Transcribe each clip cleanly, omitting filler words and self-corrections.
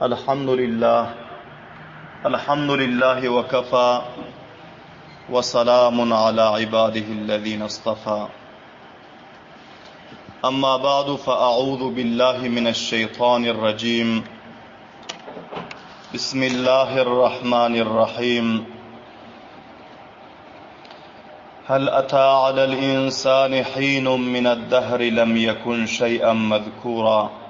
الحمد لله الحمد لله وكفى وسلام على عباده الذين اصطفى أما بعد فأعوذ بالله من الشيطان الرجيم بسم الله الرحمن الرحيم هل أتى على الإنسان حين من الدهر لم يكن شيئا مذكورا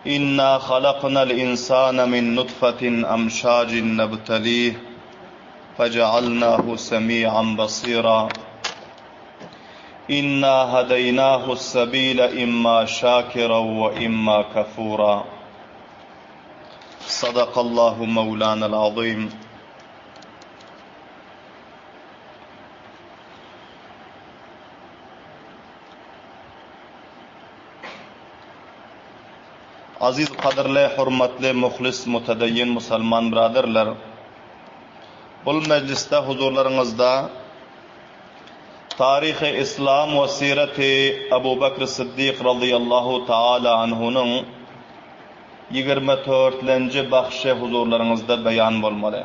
إنا خلقنا الإنسان من نطفة أمشاج نبتليه فجعلناه سميعا بصيرا إنا هديناه السبيل إما شاكرا وإما كفورا صدق الله مولانا العظيم Aziz gadyrly hormatly muhlis mutedeyyin musalman byraderler! Bul mejlisde huzurlaryňyzda Taryhy Islam we Sireti Abu Bekr Siddik razyýallahu taala anhunyň 24-lenji bahşy huzurlaryňyzda beýan bolmaly.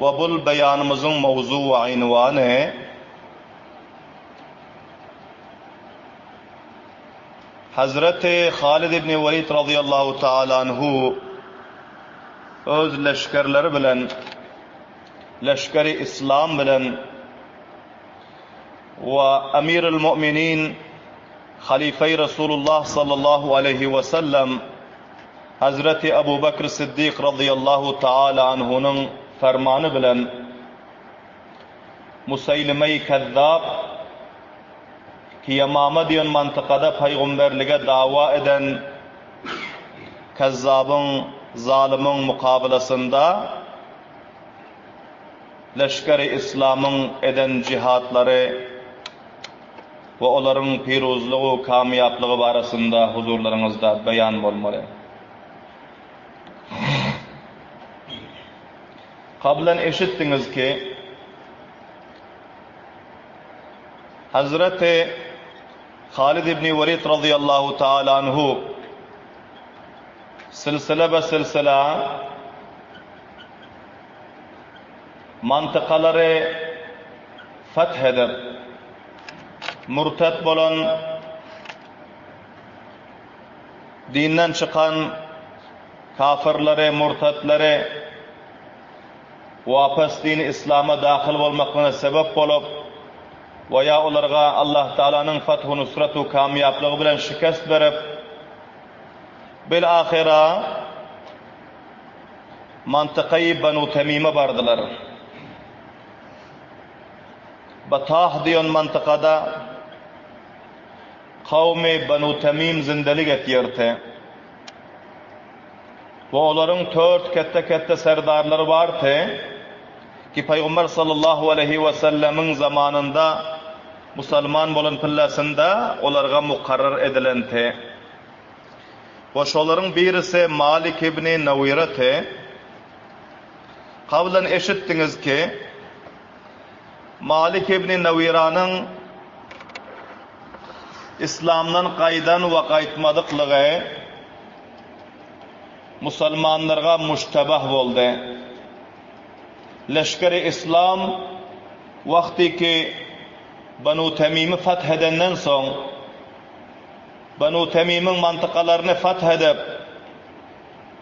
We bul beýanymyzyň mowzu we ynwany Hazreti Halid ibn Welid razyýallahu taala anhu öz leşgerleri bilen leşgeri islam bilen we Emirül Mu'minin Halifeý Resulullah sallallahu aleýhi we sellem Hazreti Abu Bekr Siddik razyýallahu taala anhunyň fermany bilen Museýlimeý Kezzap ki Ýemama diýen mantykada paýgumberlige dawa eden Kezzabyň, zalymyň mukabylasynda leşgeri yslamyň eden jihatlary we olaryň piruzlygy kamýaplygy barasynda huzurlaryňyzda beýan bolmaly. Kablan eşitdiňiz ki, Hazreti Halid ibn Welid razyýallahu taala anhu silsile be silsile mantykalary feth edip, murtet bolan, dinden çykan kafirleri, murtetlary wapas dini islama dahyl bolmaklaryna sebep bolup we ýa olarga Allah Taalanyň fathu nusratu kamýaplygy bilen şikest berip, bil ahyra mantykaýy Banu Temime bardylar. Batah diýen mantykada kawmy Banu Temim zindelik etýärdi. We olaryň tört ketde-ketde serdarlary bardy, ki Pygamber sallallahu aleýhi we sellemiň zamanynda musalman bolan pillasynda olarga mukarrar edilenti. We şolaryň birisi Malik ibni Nawireti. Kablan eşitdiňiz ki, Malik ibni Nawiranyň Islamdan gaýdan we gaýtmadyklygy musalmanlarga muştebah boldy. Leşgeri Islam wagtyky Banu Temimi fath edenden soň, Banu Temimiň mantykalaryny fath edip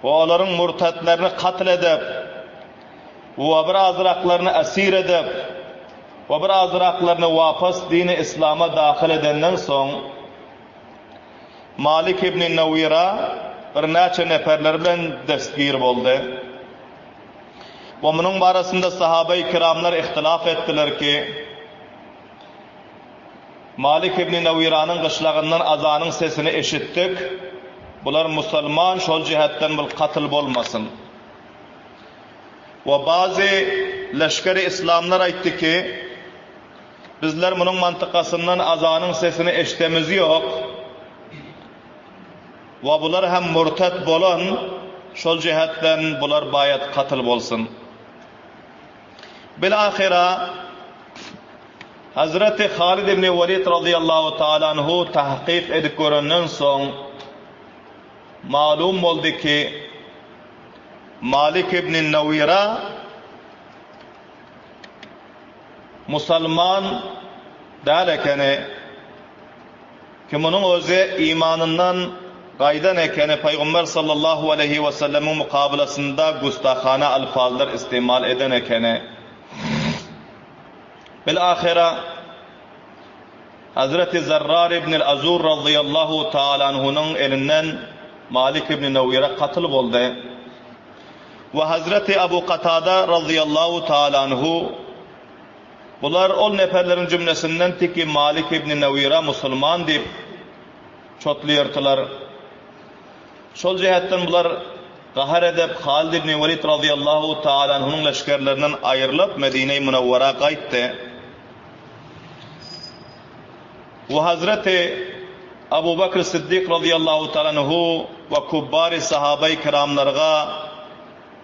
we olaryň murtatlaryny katl edip we bir azraklaryny esir edip we bir azraklaryny wapas dini Islama dahyl edenden soň, Malik ibn Nawira birnäçe neperleri bilen destgir boldy. We munuň barasynda sahabeýi kiramlar ihtilaf etdiler ki, Malik ibn Nawiranyň gyşlagyndan azanyň sesini eşitdik, bular musulman şol jähetden bul katl bolmasyn. We bazy leşgeri islamlar aýtdy ki, Bizler munuň mantykasyndan azanyň sesini eşdemiz ýok. We bular hem murtat bolan, şol jähetden bular baýat katl bolsun. Bil-ahyra Hazreti Halid ibn Welid razyýallahu taala anhu tahkyk edip görenden soň. Malum boldy ki, Malik ibn Nawira musalman däl ekeni, ki munuň özi imanyndan gaýdan ekeni, Pygamber sallallahu aleýhi wesellemiň mukabylasynda gustahana alfazlar istimal eden ekeni. Bil-ahyra Hazreti Zarrar ibn Azur razyýallahu taala anhunyň elinden Malik ibn Nawira katyl boldy. We Hazreti Abu Katada razyýallahu taala anhu bular ol neperleriň jümlesinden tiki Malik ibn Nawira musulman diýip çotlaýardylar. Şol jähetden bular gahar edip Halid ibn Welid razyýallahu taala anhunyň leşgerlerinden aýrylyp Medine-i Munawwara gaýtdy. We Hazreti Abu Bakr Siddik razyýallahu taala anhu we kubbary sahabaý kiramlarga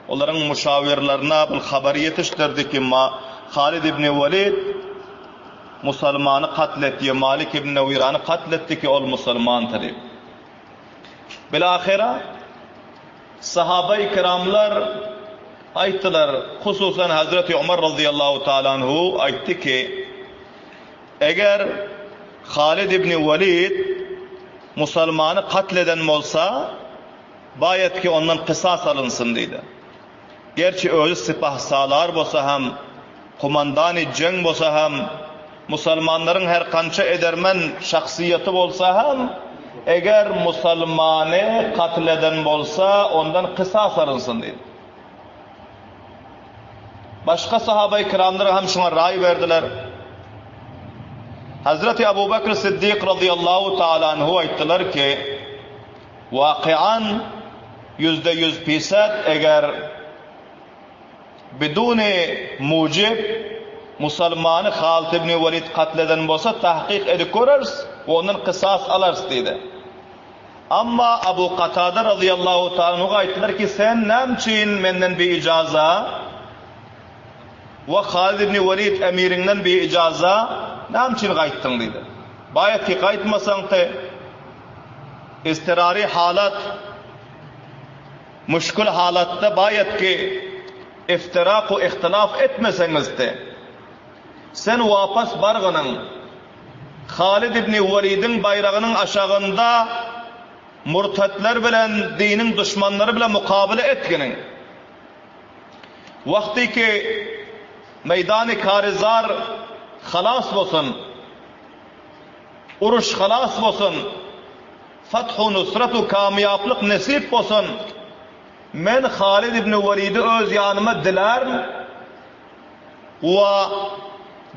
olaryň muşawirlerine bir habar ýetişdirdi ki, Halid ibn Welid musalmany katl etdi, Malik ibn Nawirany katl etdi ki, ol musalmandy diýip. Bilahyra sahabaý kiramlar aýtdylar, hususan Hazreti Omar razyýallahu taala anhu aýtdy ki, Eger Halid ibn Welid musalmany katl eden bolsa, baýat ki ondan kysas alynsyn diýdi. Gerçi özi sipahsalar bolsa hem, kumandany jeň bolsa hem, musalmanlaryň her kança edermen şahsyýeti bolsa hem, eger musalmany katl eden bolsa, ondan kysas alynsyn diýdi. Başga sahabaýy kiramlar hem şuňa raý berdiler. Hazreti Abu Bekr Siddik razyýallahu taala anhu aýtdylar ki, Waky'an 100% pisat eger biduni mujib musalmany Halid ibn Welid katl eden bolsa tahkyk edip göreris we ondan kysas alarys diýdi. Amma Abu Katada razyýallahu taala anhuga aýtdylar ki, sen näme üçin menden biijaza we Halid ibn Welid emiriňden biijaza näme üçin gaýtdyň diýdi. Baýat ki gaýtmasaň te iztirary halat müşkül halatda baýat ki iftirak we ihtilaf etmeseňiz te sen wapas bargynyň Halid ibn Welidiň baýragynyň aşagynda murtatlar bilen, diniň duşmanlary bilen mukabele etginiň. Wagty ki meýdany karizar halas bolsun, uruş halas bolsun, fathu nusrat u kamýaplyk nesip bolsun, men Halid ibn Welidi öz ýanyma dilärin, We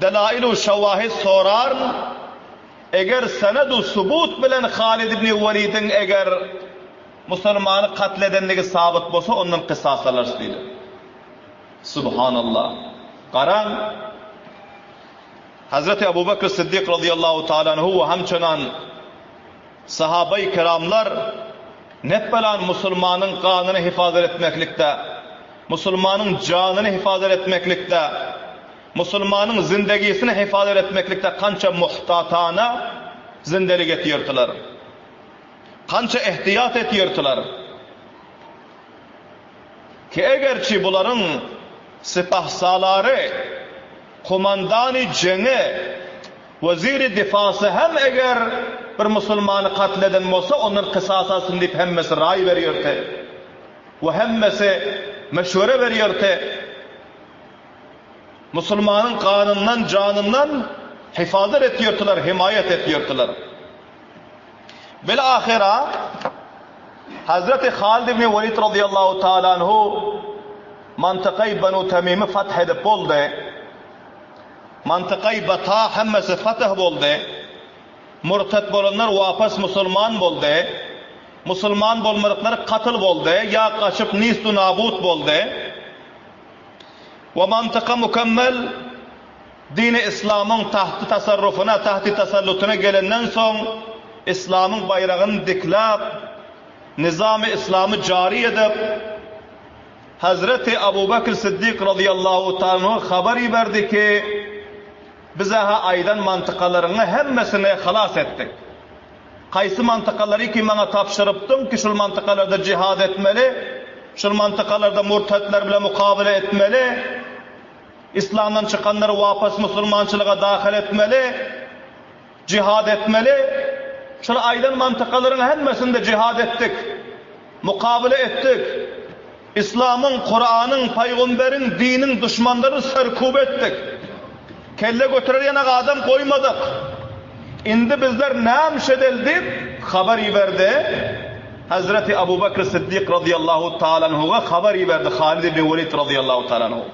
delail-u şewahid soraryn, eger sened-u subut bilen Halid ibn Welidiň eger musulmany katl edenligi sabyt bolsa, ondan kysas alarys diýdi. Subhanallah. Garaň, Hazreti Abu Bekr Siddik razyýallahu taala anhu we hemçenan Sahabaýy kiramlar nepbelan musulmanyň ganyny hifazat etmeklikde, musulmanyň janyny hifazat etmeklikde, musulmanyň zindegisini hifazat etmeklikde kança muhtatana zindelik etýärdiler. Kança ihtiýat etýärdiler. Ki egerçi bularyň sipahsalary, komandany jeňe, weziri difasy hem eger bir musulmany katl eden bolsa ondan kysas alsyn diýip hemmesi raý berýärdi we hemmesi meşwere berýärdi. Musulmanyň ganyndan, janyndan hifazat etýärdiler, himaýat etýärdiler. Bil-ahyra Hazreti Halid ibn Welid razyýallahu taala anhu mantykaý Banu Tamimi fath edip boldy. Mantykaý Bata hemmesi fath boldy. Murtat bolanlar wapas musulman boldy. Musulman bolmadyklar katl boldy ýa gaçyp nistu nabut boldy. We mantyka mükemmel Dini yslamyň tahty tasarrufyna, tahty tasallutyna gelenden soň, yslamyň baýragyny dikläp, nizamy yslamy jary edip, Hazreti Abu Bekr Siddik razyýallahu taala anhu habar iberdi ki, Biz-ä-hä aýdan mantykalaryňy hemmesini halas etdik. Kaýsy mantykalary ki maňa tabşyrypdyň ki şul mantykalarda jihad etmeli, şul mantykalarda murtatlar bilen mukabele etmeli, Islamdan çykanlary wapas musulmançylyga dahyl etmeli, jihad etmeli. Şul aýdan mantykalaryň hemmesinde jihad etdik, mukabele etdik. Islamyň, Kuranyň, Pygamberiň, diniň duşmanlaryny serkub etdik. Kelle göterer ýanak adam goýmadyk. Indi bizler nämiş edeli diýip, habar iberdi. Hazreti Abu Bekr Siddik razyýallahu taala anhuga habar iberdi Halid ibn Welid razyýallahu taala anhu.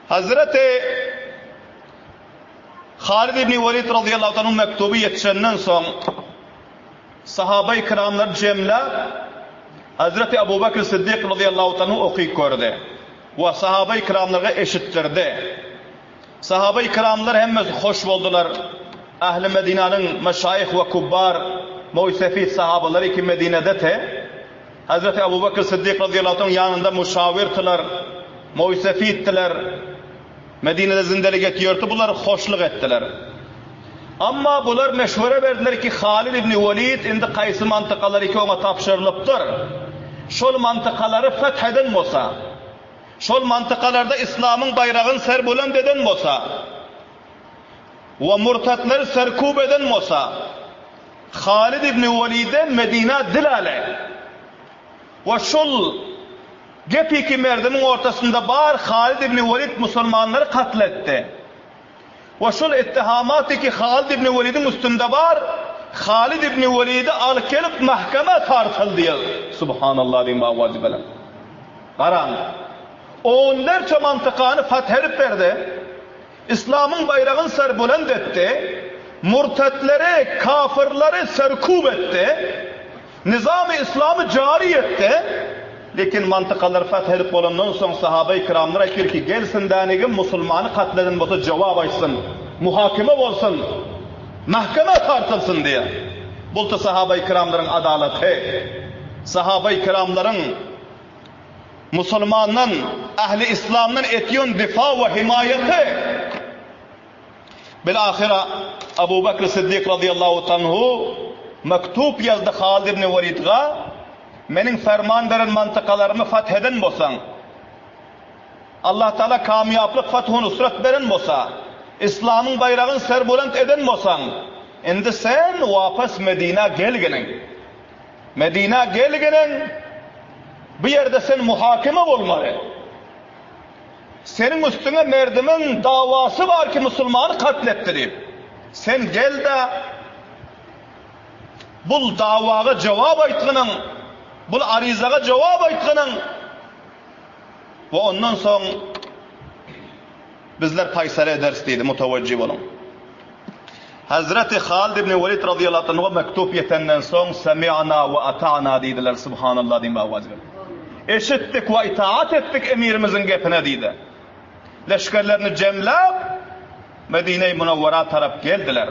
Hazreti Halid ibn Welid razyýallahu taala anhu mektuby ýetişenden soň Sahabaýy kiramlary jemläp, Hezreti Abu Bekr Siddik razyýallahu taala anhu okyp gördi we sahabaýy kiramlara eşitdirdi. Sahabaýy kiramlar hemmesi hoş boldular. Ähli Medinäniň meşaýyh we kubbar, moý-sefid sahabalary ki Medinedete, Hezreti Abu Bekr Siddik razyýallahu taala ýanynda muşawirdiler, moý-sefiddiler. Medinede zindelik etýärdi, bular hoşluk etdiler. Amma bular meşwere berdiler ki, Halid ibn Welid indi kaýsy mantykalary ki oňa tabşyrylypdyr, şol mantykalary feth eden bolsa, şol mantykalarda islamyň baýragyny serbulent eden bolsa we murtatlary serkub eden bolsa, Halid ibn Welide Medinä dil ale we şol Gep iki merdimiň ortasynda bar Halid ibn Welid musulmanlary katl etdi. We şol ittihamat iki Halid ibn Welidiň üstünde bar, Halid ibn Welidi alyp gelip mahkemä tartyl diýer. Subhanallah diýiň bawaji bilen. Garaň. Onlarça mantykany fath edip berdi. Islamyň baýragyny serbulent etdi, murtetleri, kafyrlary serkub etdi, nizamy islamy jary etdi. Lekin mantykalary feth edip bolandan soň sahabeýi kiramlar aýtdyr ki, gelsin dänigim musulmany katl eden bolsa jogap aýtsyn, muhakeme bolsun, mahkemä tartylsyn diýýär. Bulty sahabeýi kiramlaryň adalaty, sahabeýi kiramlaryň Musulmandan, ähli yslamdan etýän difa we himaýaty. Bil-ahyra Abu Bekr Siddik razyýallahu tanhu mektup ýazdy Halid ibn Welidga, Meniň ferman beren mantykalarymy fath eden bolsaň, Allah Taala kamýaplyk fath-u nusrat beren bolsa, yslamyň baýragyny serbulent eden bolsaň, indi sen wapas Medinä gelginiň. Medinä gelginiň, bu ýerde sen muhakeme bolmaly. Seniň üstüňe merdimiň dawasy bar ki, musulmany katl etdi diýip. Sen gel-de, bul dawaga jogap aýtgynyň, bul aryzaga jogap aýtgynyň we ondan soň bizler paýsala ederis diýdi, mutawajjy boluň. Hazreti Halid ibn Welid razyýallahu anhuga mektup ýetenden soň Semi'na we ata'na diýdiler, Subhanallah diýip awaz berdi. Eşitdik we itaat etdik emirimiziň gepine diýdi. Leşgerlerini jemläp Medine-i Munawwara tarap geldiler.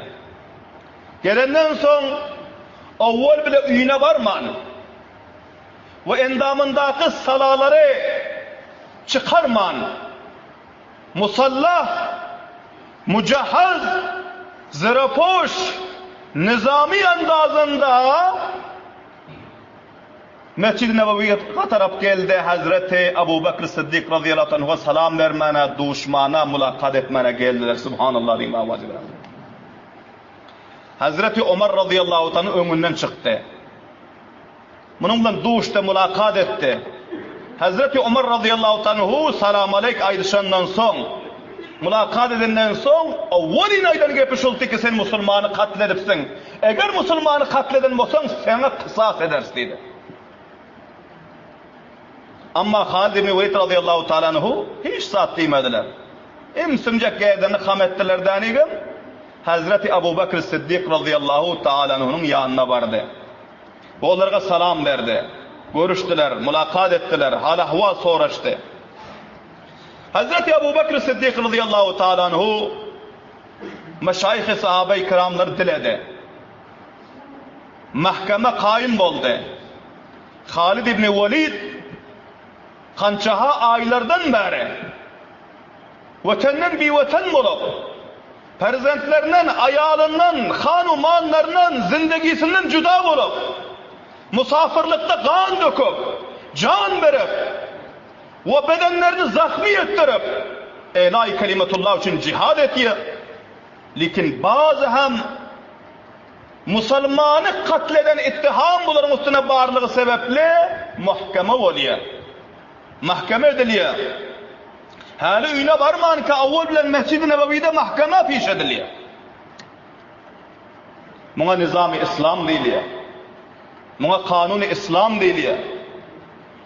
Gelenden soň owwal bile öýüne barman we endamyndaky salalary çykarman Musallah, mujahhaz, zirapoş, nyzamy andazynda Mesjid-i Nebewiýe tarap geldi, Hezreti Abu Bekr Siddik razyýallahu anhuga salam bermäne, duşmana, mulakat etmäne geldiler. Subhanallah diýip awaz berdi. Hezreti Omar razyýallahu anhu öňünden çykdy. Munuň bilen duşdy, mulakat etdi. Hezreti Omar razyýallahu anhu salam-aleýk aýdyşandan soň, mulakat edenden soň, owwalyn aýdan gepi şuldy ki, sen musulmany katl edipsiň. Eger musulmany katl eden bolsaň, saňa kysas ederis diýdi. Amma Halid ibn Welid razyýallahu taala anhu hiç zat diýmediler. Ümsümjek gerdenini ham etdiler dänigem, Hezreti Abu Bekr Siddik razyýallahu taala anhunyň ýanyna bardy. Olarga salam berdi. Görüşdiler, mulakat etdiler, hal-ahwal soraşdy. Hazreti Abu Bekr Siddik razyýallahu taala anhu meşaýyh-y sahabeýi kiramlary diledi. Mahkeme kaýym boldy. Halid ibn Welid kançaha aýlardan bäri wetenden biweten bolup. Perzentlerinden, aýalyndan, han-u-manlaryndan, zindegisinden juda bolup, musafyrlykda gan döküp, jan berip we bedenlerini zahmy etdirip, Elaý kelimetullah üçin jihad etýär. Lekin bazy hem musulmany katl eden ittiham bularyň üstüne barlygy sebäpli muhkeme bolýar. Mahkeme edilýär. Häli öýüne barmanka owal bilen Mesjidi Nebewide mahkeme piş edilýär. Muňa nizamy yslam diýilýär. Muňa kanuny yslam diýilýär.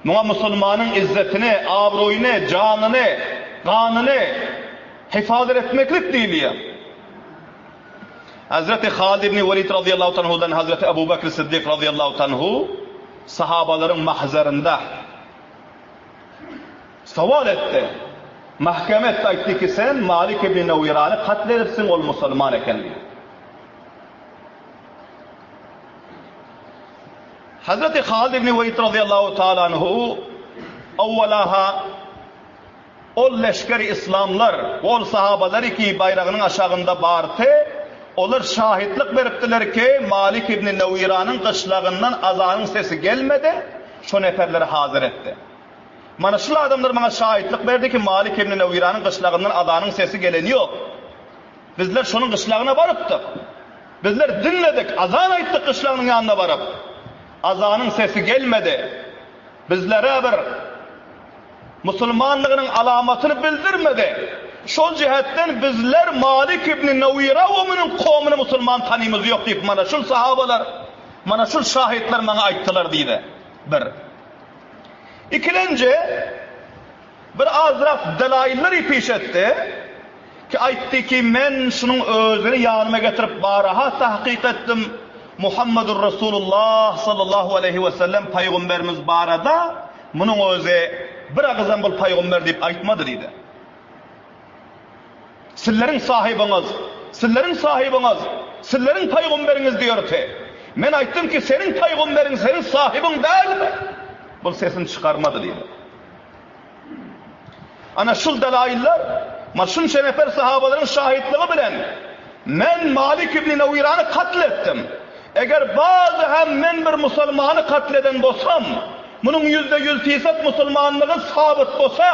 Muňa musulmanyň izzetini, abraýyny, janyny, ganyny hifazat etmeklik diýilýär. Hazreti Halid ibn Welid razyýallahu tanhudan Hazreti Abu Bekr Siddik razyýallahu tanhu sahabalaryň mahzarynda sowal etdi. Mahkeme etdi, aýtdy ki, sen Malik ibn Newirany katl edipsiň, ol musulman eken diýdi. Hazreti Halid ibn Welid razyýallahu taala anhu awwalaha Ol leşgeri yslamlar, ol sahabalar ki baýragynyň aşagynda barty, olar şahitlik beripdiler ki, Malik ibn Newiranyň gyşlagyndan azanyň sesi gelmedi, şo neperleri hazyr etdi. Mana şul adamlar maňa şahitlik berdi ki, Malik ibn Newiranyň gyşlagyndan azanyň sesi geleni ýok. Bizler şonuň gyşlagyna barypdyk. Bizler diňledik, azan aýtdyk gyşlagynyň ýanyna baryp. Azanyň sesi gelmedi. Bizlere bir Musulmanlygynyň alamatyny bildirmedi. Şol jähetden bizler Malik ibn Newira we munuň kowumyny musulman tanymyz ýok diýip mana şul sahabalar, mana şul şahitler maňa aýtdylar diýdi. Bir. Ikilenji, bir azrak delailleri piş etdi. Ki aýtdy ki, men şunuň özüni ýanyma getirip baraha tahkyk etdim, Muhammedur Resulullah sallallahu aleýhi we sellem paýgumberimiz barada munuň özi bir agyzam bul paýgumber diýip aýtmady diýdi. Sizleriň sahybyňyz, sizleriň sahybyňyz, sizleriň paýgumberiňiz diýerdi. Men aýtdym ki, seniň paýgumberiň seniň sahybyň dälmi? Bul sesini çykarmady diýdi. Ana şul delailler, ma şunça nefer sahabalaryň şahitlygy bilen men Malik ibn Newirany katl etdim. Eger bazy hem men bir musulmany katl eden bolsam, munuň 100% fisat musulmanlygy sabyt bolsa,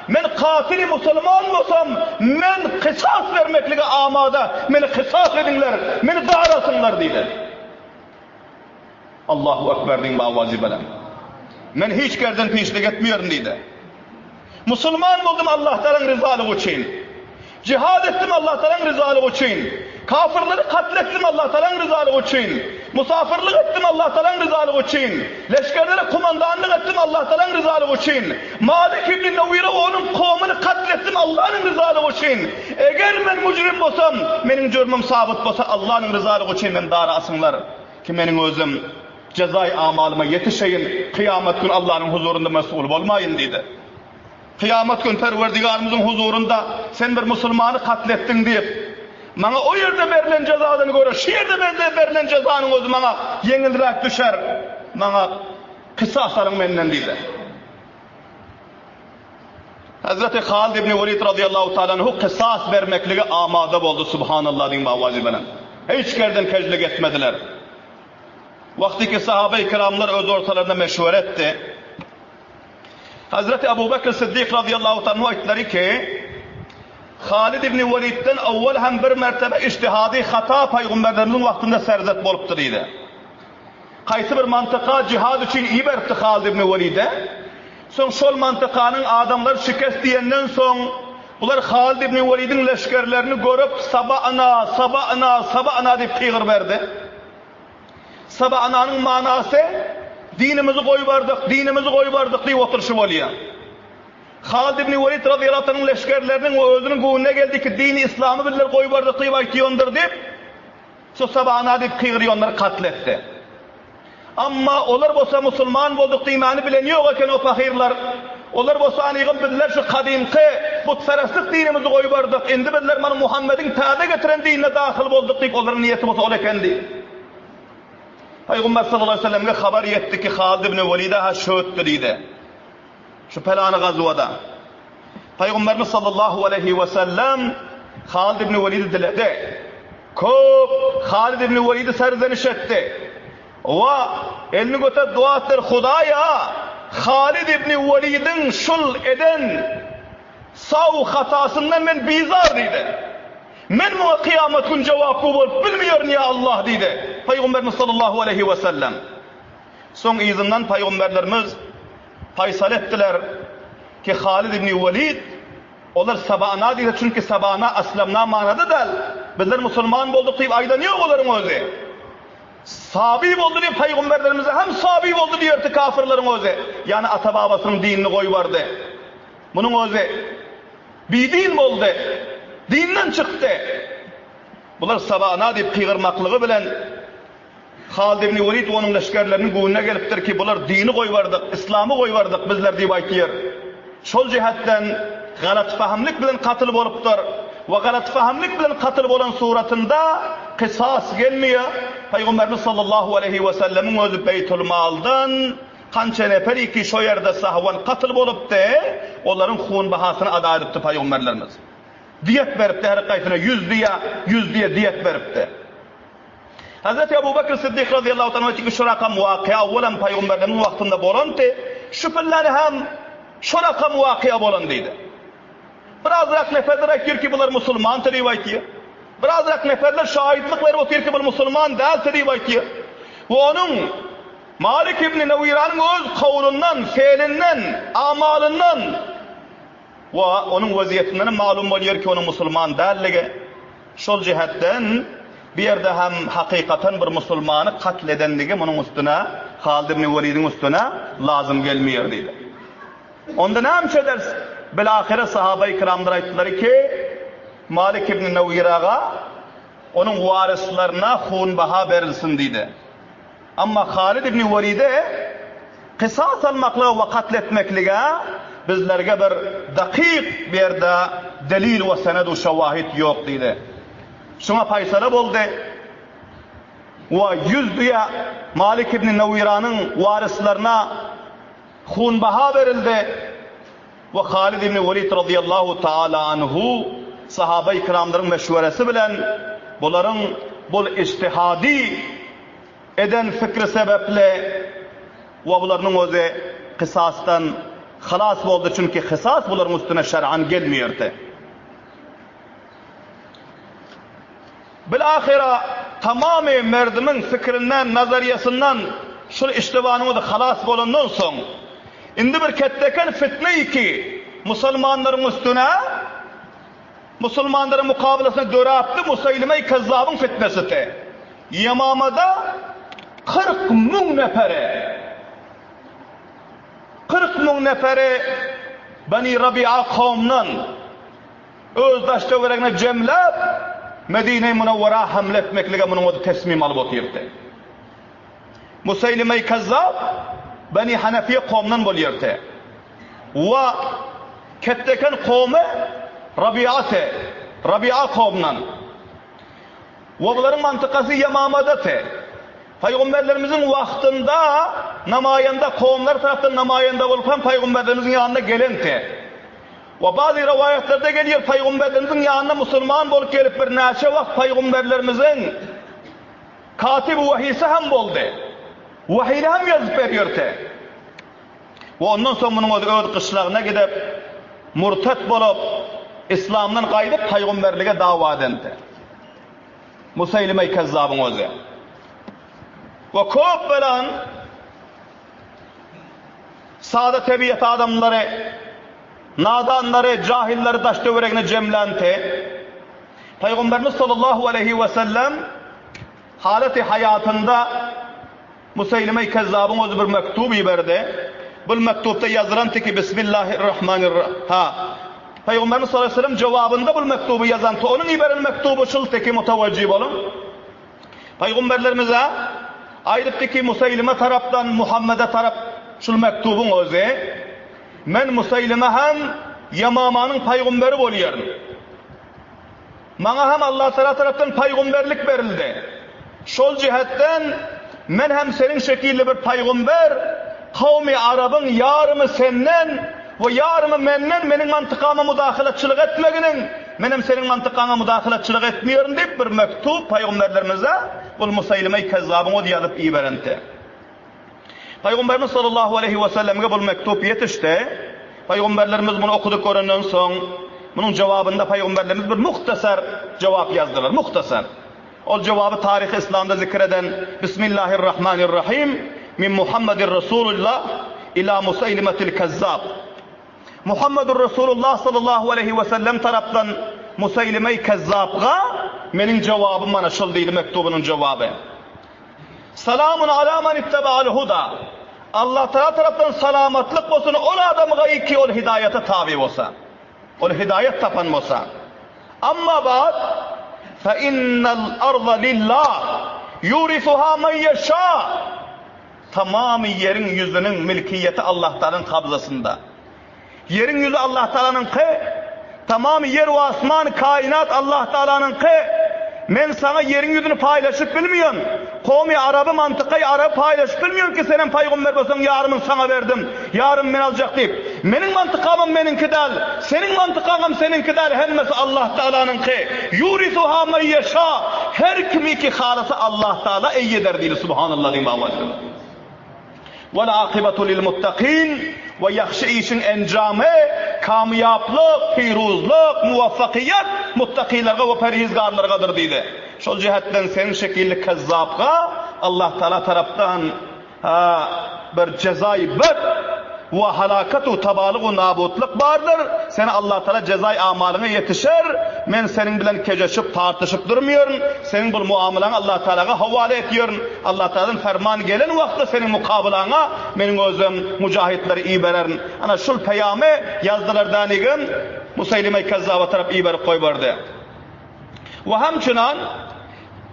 men katili musulman bolsam, men kysas bermeklige amada, meni kysas ediňler, meni dar asyňlar diýdi. Allahu Ekber diýiň babaji bilen. Men hiç gerden pişlik etmeýerin diýdi. Musulman boldum Allah Tagalaň ryzalygy üçin. Jihad etdim Allah Tagalaň ryzalygy üçin. Kafyrlary katl etdim Allah Tagalaň ryzalygy üçin. Musafyrlyk etdim Allah Tagalaň ryzalygy üçin. Leşgerlere kumandanlyk etdim Allah Tagalaň ryzalygy üçin. Malik ibn Newire we onuň kowumyny katl etdim Allanyň ryzalygy üçin. Eger men müjrim bolsam, meniň jürmüm sabyt bolsa Allanyň ryzalygy üçin meni dara asyňlar. Ki meniň özüm jezaý amalyma ýetişeýin, kyýamat gün Allanyň huzurynda mesul bolmaýyn diýdi. Kyýamat gün Perwerdigarymyzyň huzurynda sen bir musulmany katl etdiň diýip, maňa o ýerde berlen jezadan görä şu ýerde berlen jezanyň özi maňa ýeňilräk düşer, maňa kysas alyň menden diýdi. Hazreti Halid ibn Welid razyýallahu taala anhu kysas bermeklige amada boldy Subhanallah diýiň babaji bilen. Hiç gerden kejlik etmediler. Wagty ki sahabe-i kiramlar öz ortalarynda meşwere etdi. Hazreti Abu Bekr Siddik razyýallahu taala anhu aýtdylary ki, Halid ibn Welidden owwal hem bir mertebe ijtihady hata paýgamberlerimiziň wagtynda serzet bolupdy diýdi. Haýsy bir mantyka jihad üçin iberipdi Halid ibn Welide. Soň şol mantykanyň adamlary şikest diýenden soň, bular Halid ibn Welidiň leşgerlerini görüp, Saba'na, Saba'na, Saba'na diýip gygyryberdi. Saba'nanyň manasy, Dinimizi goýbardyk, dinimizi goýbardyk diýip oturyşy bolýar. Halid ibn Welid razyýallahu anhuň leşgerleriniň we özüniň göwnüne geldi ki, dini yslamy bizler goýbardyk diýip aýtýandyr diýip, Şu Sabana diýip kygyrýanlary katl etdi. Amma olar bolsa musulman bolduk diýmäni bilen ýok eken o pahyrlar. Olar bolsa anygam bizler şu kadymky butperestlik dinimizi goýbardyk, indi bizler mana Muhammediň täze getiren dinine dahyl bolduk diýip olaryň niýeti bolsa ol ekendi. Pygamber sallallahu aleyhi ve sellemge habar ýetdi ki Halid ibn Welide-ha şötdi diýdi. Şu pelany gazwada. Pygamberimiz sallallahu aleýhi we sellem. Halid ibn Welidi diledi. Köp Halid ibn Welidi serzeniş etdi. We elini göterip dua etdiler, Hudaýa, Halid ibn Welidiň şul eden saw hatasyndan men bizar diýdi. Men muňa kyýamat gün jogapgü bolup bilmeýärin ýa Allah diýdi. Pygamberimiz sallallahu aleýhi we sellem. Soň yzyndan pygamberlerimiz paýsal etdiler ki Halid ibn Welid olar sabana diýse çünki sabana aslamna manada däl bizler musulman bolduk diýip aýdany ýok olaryň özi. Saby boldy diýip pygamberlerimize hem saby boldy diýerdi kafirleriň özi. Ýani ata babasynyň dinini goýbardy. Munuň özi bidin boldy. Dinden çykdy. Bular sabana diýip gygyrmaklygy bilen Halid ibn Welid we onuň leşgerleriniň göwnüne gelipdir ki, bular dini goýbardyk, yslamy goýbardyk bizler diýip aýtýar. Şol jähetden galatpahymlyk bilen katyl bolupdyr we galatpahymlyk bilen katyl bolan suratynda kysas gelmeýär. Pygamberimiz sallallahu aleýhi we sellemiň özi Beýtulmaldan kança neperi ki şo ýerde sahwan katyl bolupdy, olaryň hun bahasyny ada edipdi pygamberlerimiz. Diýet beripdi her gaýsyna ýüz diýe, ýüz diýe diýet beripdi. Hazreti Ebu Bekr Siddik razyýallahu taala aýtdy ki, şu rakam wakyýa owwalam pygamberlerimiziň wagtynda bolandy, şu pillany hem şu rakam wakyýa bolan diýdi. Birazrak neferler aýtýar ki, bular musulmandy diýip aýtýar. Birazrak neferler şaýytlyk berip otyr ki, bul musulman däldi diýip aýtýar. We onuň Malik ibn Newiranyň öz kowlundan, fe'linden, amalyndan we onuň wezýetinden hem malum bolýar ki, onuň musulman dälligi. Şol jähetden bu ýerde hem hakykatan bir musulmany katl edenligi munuň üstüne, Halid ibn Welidiň üstüne lazym gelmeýär diýdi. Onda näme ederis? Bilahyra sahabaýy kiramlar aýtdylar ki, Malik ibn Newiraga onuň waryslaryna hunbaha berilsin diýdi. Emma Halid ibn Welide kysas almaklyga we katl etmeklige bizlerge bir dakyk bu ýerde delil we sened u şewahid ýok diýdi. Şuňa paýsala boldy we ýüz düýe Malik ibn Newiranyň waryslaryna hunbaha berildi we Halid ibn Welid razyýallahu taala anhu sahabaýy kiramlaryň meşweresi bilen bularyň bul ijtihady Eden fikri sebäpli we bularynyň özi kysasdan halas boldy, çünki kysas bularyň üstüne şer'an gelmeýärdi. Bilahyra tamamy merdimiň fikrinden, nazarýasyndan şul iştibanyň özi halas bolandan soň, indi bir ketdeken fitne ki musulmanlaryň üstüne musulmanlaryň mukabylasynda döräpdi Museýlime-i Kezzabyň fitnesidi. Ýemamada 40 müň neperi 40 müň neperi Beni Rabia kowumdan öz daş-töweregine jemläp, Medine-i Munawwara hamle etmeklige munuň özi tesmim alyp otyrdy. Museýlime-i Kezzap Beni Hanefiýe kowumdan bolýardy. We ketdeken kowumy Rabiate, Rabia kowumdan. We bularyň mantykasy Ýemamadaty. Pygamberlerimiziň wagtynda namaýanda kowumlar tarapdan namaýanda bolup hem pygamberlerimiziň ýanyna gelenti. We bazy rowaýatlarda gelýär pygamberlerimiziň ýanyna musulman bolup gelip bir näçe wagt pygamberlerimiziň katibi wahisi hem boldy. Wahini hem ýazyp berýärdi. We ondan soň munuň özi öz gyşlagyna gidip murtat bolup islamdan gaýdyp pygamberlige dawa edendi. Museýlime Kezzabyň özi. We köp belen sada tebiýat adamlary, nadanlary, jahillary daş töweregine jemlänti. Pygamberimiz sallallahu aleýhi we sellem halaty haýatynda Museýlime Kezzabyň özi bir mektup iberdi. Bul mektupda ýazylandy ki, Bismillahirrahmanirra. Ha. Pygamberimiz sallallahu aleýhi we sellem jogabynda bul mektuby ýazandy. Onuň iberen mektuby şuldy ki, mutawajjih boluň. Pygamberlerimize aýdypdy ki, Museýlime tarapdan Muhammede tarap şul mektubyň özi. Men Museýlime hem Ýemamanyň pygamberi bolýaryn. Maňa hem Allatagala tarapdan pygamberlik berildi. Şol jähetden men hem seniň şekilli bir pygamber, kowmy arabyň ýarymy senden we ýarymy menden meniň mantykama mudahalatçylyk etmeginiň. Menem seniň mantykaňa mudahylatçylyk etmeýerin diýip bir mektup pygamberlerimize bul Musaýlimeý Kezzabyň özi ýazyp iberenti. Pygamberimiz sallallahu aleýhi we sellemge bul mektup ýetişdi. Pygamberlerimiz muny okudyp görenden soň, munuň jogabynda pygamberlerimiz bir muhtasar jogap ýazdylar, muhtasar. Ol jogaby taryhy yslamda zikr eden Bismillahirrahmanirrahim min Muhammedir Rasulullah ila Musaýlimatil Kezzab. Muhammedur Rasulullah sallallahu aleýhi we sellem tarapdan Musaýlimeý Kezzabga meniň jogabym mana şul diýdi mektubynyň jogaby. Salamun ala men ittebaal huda. Allah Tagala tarapdan salamatlyk bolsun ol adamga ki ol hidaýata taby bolsa. Ol hidaýat tapan bolsa. Amma ba'd fe innel arda lillah yurisuha men ýeşa. Tamamy ýeriň ýüzüniň milkiýeti Allah Tagalaň kabzasynda. Ýeriň ýüzi Allah Tagalanyňky, tamamy ýer we asman, kainat Allah Tagalanyňky. Men saňa ýeriň ýüzüni paýlaşyp bilmeýän, kowmy araby, mantykaý araby paýlaşyp bilmeýän ki, senem paýgomber bolsaň ýarymyny saňa berdim, ýarymyny men aljak diýip. Meniň mantykamam meniňki däl, seniň mantykaňam seniňki däl, hemmesi Allah Tagalanyňky. Ýurisuha men ýeşa, her kimi ki halasa Allah Tagala eýe eder diýdi. Subhanallah diýiň babalarym. Wal-akybatu lil-muttakin, we ýagşy işiň enjamy, kamýaplyk, piruzlyk, muwaffakyýet muttakylarga we perhizgarlargadyr diýdi. Şol jähetden seniň şekilli kezzapga Allah Tagala tarapdan bir jezaýy bet we halakat u tabalyk u nabutlyk bardyr. Seni Allah Tagala jezaýy amalyňa ýetişer. Men seniň bilen kejeşip, tartyşyp durmaýaryn. Seniň bul muamalaňy Allah Tagalaga howala etýärin. Allah Tagaladan ferman gelen wagtda seniň mukabylaňa meniň özüm mujahytlary ibererin. Ana şul peýamy ýazdylar dänigem Museýlime Kezzaba tarap iberip goýberdi. We hemçinan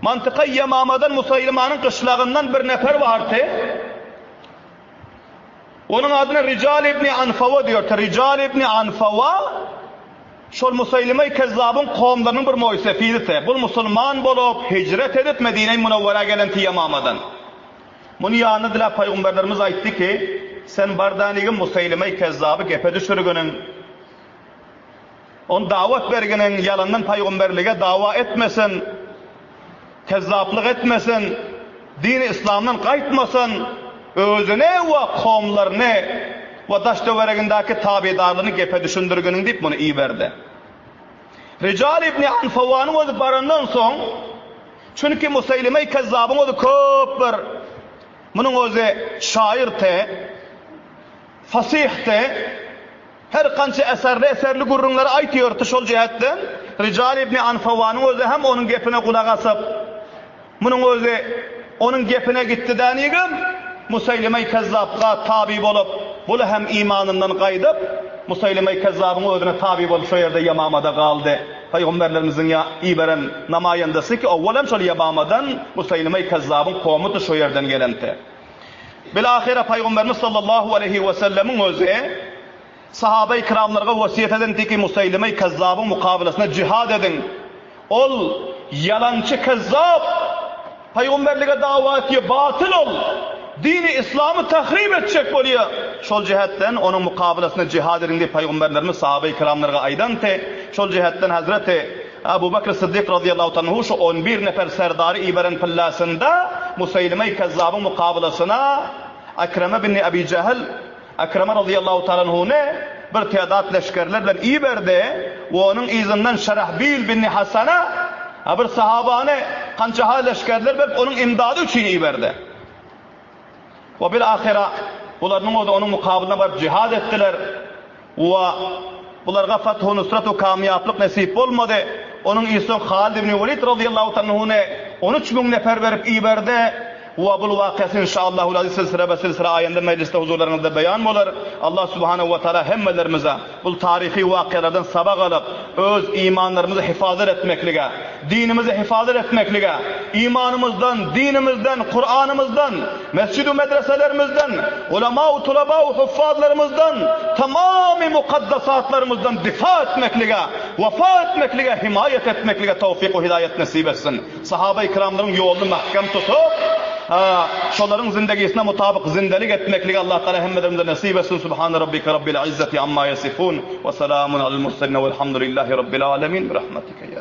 mantyka Ýemamadan Museýlimanyň gyşlagyndan bir nefer bardy. Onuň adyna Rijal ibni Anfawa diýerdi. Rijal ibni Anfawa şol Museýlime Kezzabyň kowumlarynyň bir moýsefididi. Bul musulman bolup, hijret edip Medine-i Munawwara gelenti Ýemamadan. Muny ýanyna diläp pygamberlerimiz aýtdy ki, Sen bar-da nigin Museýlime Kezzaby gepe düşürginiň? Ony dawat berginiň, ýalandan pygamberlige dawa etmesin, kezzaplyk etmesin, dini yslamdan gaýtmasyn, özüni we kowumlaryny we daş-töweregindäki tabydarlaryny gepe düşündirginiň diýip muny iberdi. Rijal ibni Anfawanyň özi barandan soň, çünki Museýlime Kezzabyň özi köp bir, munuň özi şaýyrdy, fasyhdy, Her kança eserli-eserli gürrüňleri aýtýardy şol jähetden Rijal ibni Anfawanyň özi hem onuň gepine gulak asyp, munuň özi onuň gepine gitdi dänigem, Museýlime Kezzapga taby bolup, bul hem imanyndan gaýdyp, Museýlime Kezzabyň özüne taby bolup şo ýerde Ýemamada galdy. Pygamberlerimiziň ýa iberen namaýendasy ki owwal hem şol Ýemamadan Museýlime Kezzabyň kowmudy şo ýerden gelenti. Bilahyra Pygamberimiz sallallahu aleýhi wesellemiň özi sahabeýi kiramlarga wesýet edenti ki, Museýlime Kezzabyň mukabylasyna jihad ediň. Ol ýalançy kezzap, pygamberlige dawa etýär, batyl ol. Dini islamy tahryp etjek bolýar. Şol jähetden onuň mukabylasyna jihad ediň diýip pygamberlerimiz sahabeýi kiramlarga aýdanty. Şol jähetden Hezreti Abu Bekr Syddyk razyýallahu anhu şu on bir nefer serdary iberen pillasynda Museýlime Kezzabyň mukabylasyna Akreme bin Abi Jähl, Akreme razyýallahu taala anhuny bir tädat leşgerler bilen iberdi we onuň yzyndan Şerahbil bin Hasana bir sahabany kançaha leşgerler berip onuň imdady üçin iberdi. We bil-ahyra bularynyň özi onuň mukabylyna baryp jihad etdiler. We bularga fath-u nusrat we kamýaplyk nesip bolmady. Onuň yzsoň Halid ibn Welid razyýallahu anhuny 13 müň nefer berip iberdi. We bul wakasy inşaallahul aziz silsile be silsile aýanda mejlisde huzurlaryňyzda beýan bolar. Allah subhanehu we taala hemmelerimize bul taryhy wakalardan sabak alyp, öz imanlarymyzy hifazat etmeklige, dinimizi hifazat etmeklige, imanymyzdan, dinimizden, Kuranymyzdan, mesjid-u medreselerimizden, ulama-u tulaba-u huffazlarymyzdan, tamamy mukaddasatlarymyzdan difa etmeklige, wefa etmeklige, himaýat etmeklige towfyk-u hidaýat nesip etsin. Sahaba-i kiramlaryň ýoluny mähkem tutup. şolaryň zindegisine mutabyk zindelik etmekligi Allah Tagala hemmelerimize nesip etsin. Subhane rabbike rabbil izzati amma ýesifun we selamun alel murselin welhamdulillahi rabbil alemin. Bi rahmetike ýa.